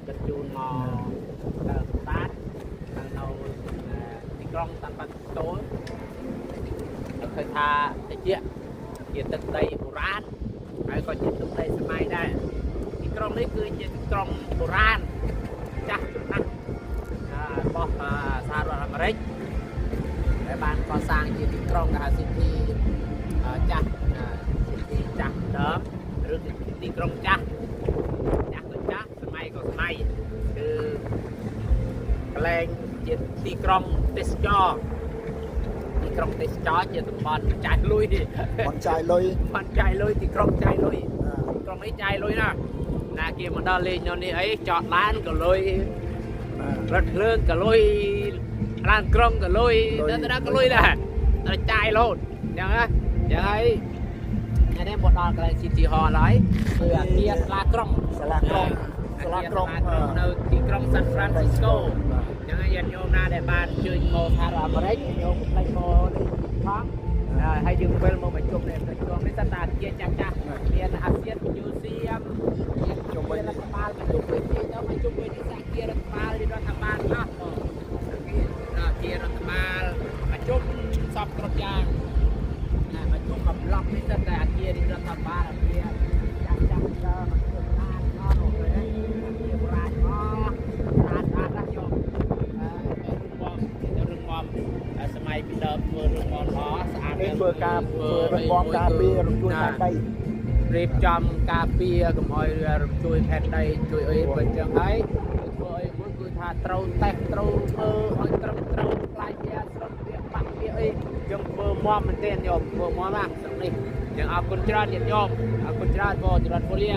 ដឹកជូនមកដល់ស្តាតនៅទីក្រុងសាន់ហ្វ្រាន់ស៊ីស្កូឃើញថាតិចជាទឹកដីបុរាណហើយក៏ជាទឹកដីសម័យដែរទីក្រុងនេះគឺជាទីក្រុងបុរាណចាស់ចំណាស់របស់សហរដ្ឋអាមេរិកដែលបានកសាងជាទីក្រុងគេហៅ City ចាស់ City ចាស់ដើមឬទីក្រុងចាស់ចាស់ក៏ចាស់សម័យក៏សម័យគឺកន្លែងជាទីក្រុងទេសចរទីក្រុងទេសចរជាតំបន់ចាយលុយ បនចាយលុយ បនចាយលុយទីក្រុងចាយលុយទីក្រុងនេះចាយលុយណាណាគេមកដល់លេងនៅនេះអីចតឡានក៏លុយរថភ្លើងក៏លុយឡានក្រុងក៏លុយទៅដល់ក៏លុយដែរត្រូវចាយរហូតអញ្ចឹងណាអញ្ចឹងហើយថ្ងៃនេះមកដល់កន្លែង City Hall ហើយគឺអាគារសាលាក្រុង សាលាក្រុងសាលាក្រុង នៅទីក្រុង San Francisco អញ្ចឹងញាតិញោមណាដែលបានអញ្ជើញមកសហរដ្ឋអាមេរិកញោមកុំភ្លេចមកនេះផងហើយយើងវិលមកប្រជុំនេះប្រជុំនេះសិតតែអាគារចាស់ចាស់មានអាស៊ាន Museum មានជុំវិញរដ្ឋបាលប្រជុំវិញនេះទៅប្រជុំវិញនេះសហគាររដ្ឋបាលរដ្ឋបាលអស់អាគាររដ្ឋបាលប្រជុំសពគ្រប់យ៉ាងណាប្រជុំកំឡុកនេះសិតតែអាគាររដ្ឋបាលអាគារចាស់ចាស់ដើមអាគារបុរាណអស់ឃើញទេអាគារបុរាណអស់ស្អាតស្អាតណាស់យករឹងមាំរឹងមាំសម័យពីដើមធ្វើរឹងមាំល្អស្អាត នេះធ្វើការធ្វើរឹងមាំការពាររំជួយផែនដី រៀបចំការពារកុំឲ្យរំជួយផែនដីជួយអីបើអញ្ចឹងហើយធ្វើអីមួយគឺថាត្រូវតេស្តត្រូវធ្វើឲ្យត្រឹមត្រូវខ្លាចវាស្រុតវាបាក់វាអីយើងធ្វើមមមែនទេញោមធ្វើមមណាស្រុកនេះយើងអរគុណច្រើនញាតិញោមអរគុណច្រើនបងចរិតពូលា